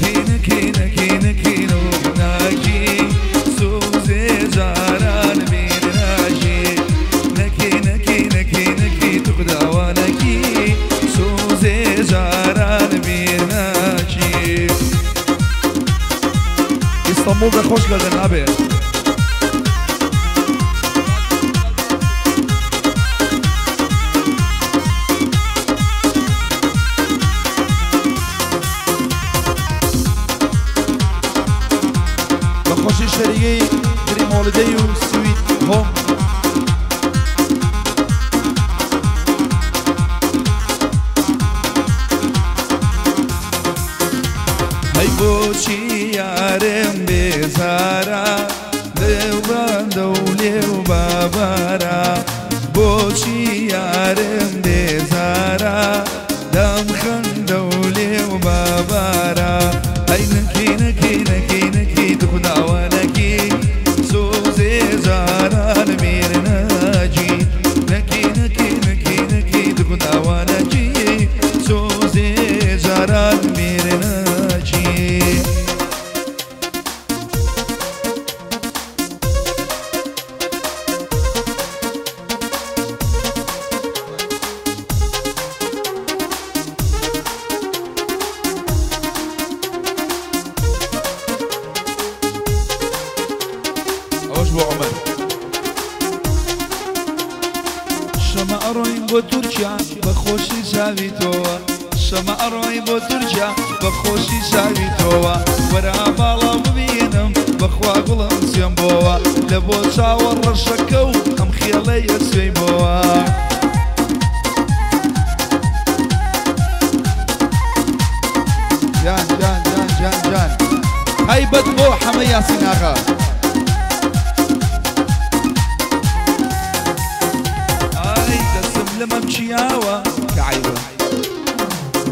نەکی نەکی نەکی نەکی ناکی سوزێ جاران بیر ناکی نەکی نەکی نەکی نەکی تو خداوانەکی سوزێ جاران بیر ناکی. ئیستانبوڵ دەخۆش کردن ئابێ. بەخۆشی شەریگەی دریم هۆڵیدەی و سوید هۆم. هەی بۆچی یارم بێزارە لێو بەندە و لێو بابارە بۆچی یارم بێزارە دەم خەندە و لێو بابارە ئەی نەکی نەکی نەکی نەکی دخداوانەکی سۆزێ جاران بیر ناجی نەکی نەکی نەکی نەکی دخداوانەکی سۆزێ جاران بیر ناجی. ئەوەش بۆ عومەر. شەمە ئەڕۆین بۆ تورکیا بە خۆشی چاوی تۆوە شەمە ئەڕۆین بۆ تورکیا بە خۆشی چاوی تۆوە وەرە باڵا ببینم بەخوا گوڵم سوێن بۆوە لە بۆ چاوە ڕەشەکە و ئەم خێڵەیە سوێی بۆوە. جان جان جان جان جان تایبەت بۆ حەمە یاسین ئاغا. ئای دەستم لە مەمچیاوە کە عەیبە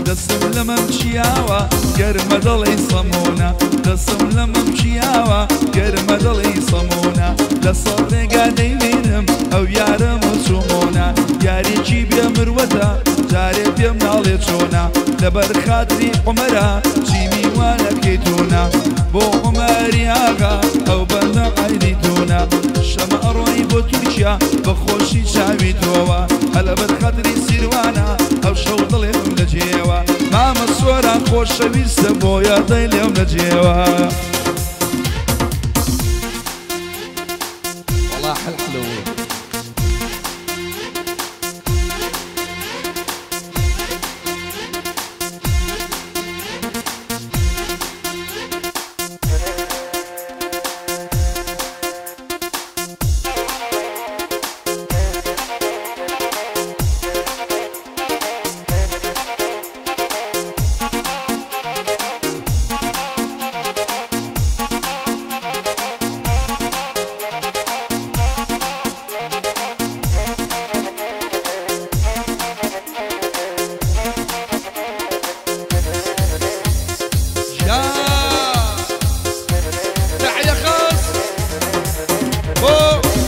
دەستم لە مەمچیاوە گەرمە دڵی سەمونە دەستم لە مەمچیاوە گەرمە دڵی سەمونە لەسەر ڕێگا دەیبینم ئەو یارم و چوومۆنە یاریکی بێ مروەتە جارێ پێم ناڵێ چۆنە لەبەر خاتری عومەرە چی میوانەکەی تۆنە بۆ عومەری ئاغا ئەو بەندە عەیری تۆنە شەمە ئەڕۆی بۆ تورکیا بە خۆشی چاوی تۆوە هەلەبەر خاتری سیروانە ئەو شەو دڵێم لەجێوە مامە سۆران خۆشەویستە بۆیە دەیلێم لەجێوە. وەڵا حەلحلەوە. تحية خاص بو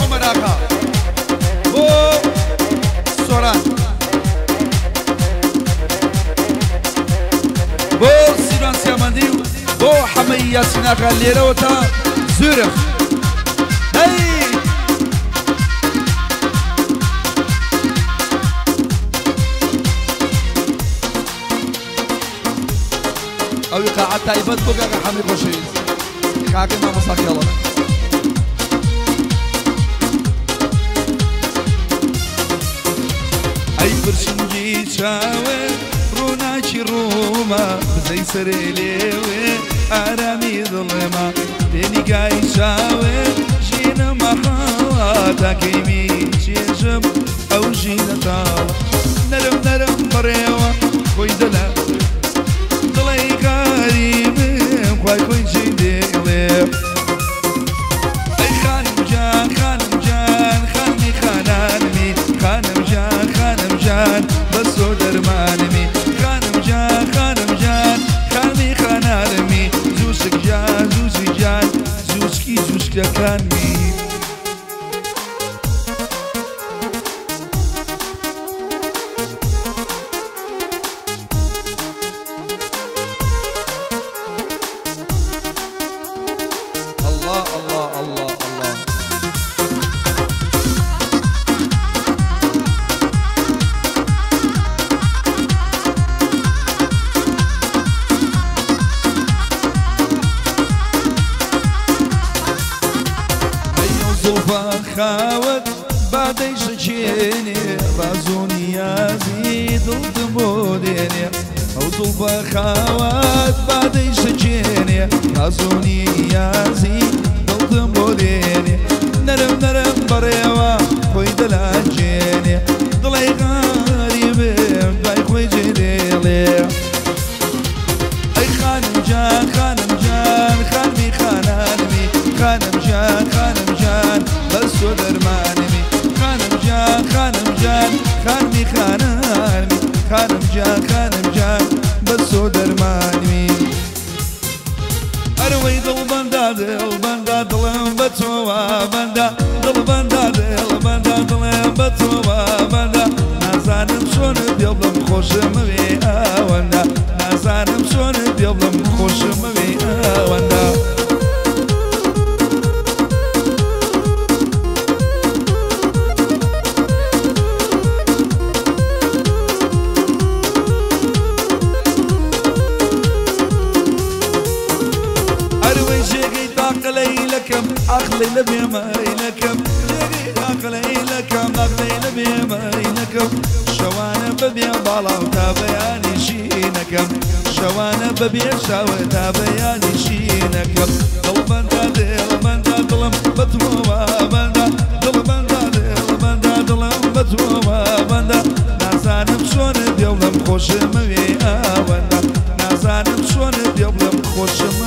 عمر آقا بو سوران بۆ سیروان سیامەندی و بۆ حەمەی یاسین ئاغا لێرەوە تا زورخ. دەی ئەو ئیقاعە تایبەت بۆ کاکە حەمەی خۆشەویست ئیقاعەکەی مامۆستا خێڵە. ئەی پرشنگی چاوێ ڕووناکی ڕوومە بزەی سەرێ لێوێ ئارامی دڵێمە لێ نیگای چاوێ ژینە مەحاڵە تاکەیمی چێژم ئەو ژینە تاڵە نەرم نەرم بڕێوە خۆی دەلە دڵی غەریبم خوای خۆی جێ دێڵێ. ئەی خانم جان خانم جان خانمی خانانمی خانم جان خانم جان بەسۆ دەرمانمی خانم جان خانم جان خانمی خانانمی زووشک جان زووشک جان زووشکی زووشکەکانمی. زوڵفە خاوات بادەی شکێنێ نازۆنی یازی دڵتم بۆ دێنێ نەرم نەرم بەڕێوە خۆی دەلاجێنێ دڵی غەریبم دوای خۆی جێدێڵێ ئەی خانم جان خانم جان خانمی خانانمی خانم جان خانم جان بەس تۆ دەرمانمی خانم جان خانم جان خانمی خانانمی خانم جان خانم جان بەس تۆ دەرمانمی ئەرەوەی دڵبەندا دڵبەندا دڵم بە تۆوە بەندە دڵبەندا دڵبەندا دڵم بە تۆوە بەندە نازانم چۆنت پێ بڵێم خۆشمەوێ ئەوەندە نازانم چۆنت پێ بڵێم خۆشمەوێ ئەوەندە. ئەخڵی لە بێمەینەکەم جێگەی ئاقلەی لەکەم ئەخڵی لە بێمەینەکەم شەوانە بەبێ باڵاو تا بەیانی شینەکەم شەوانە بەبێ شاوە تا بەیانی شینەکەم دڵبەندا دڵبەندا دڵم بە تۆوە بەندە دڵبەندا دڵبەندا دڵم بە تۆوە بەندە نازانم چۆنت پێ بڵێم خۆشمەوێ ئەوەندە نازانم چۆنت پێ بڵێم خۆشمەوێ.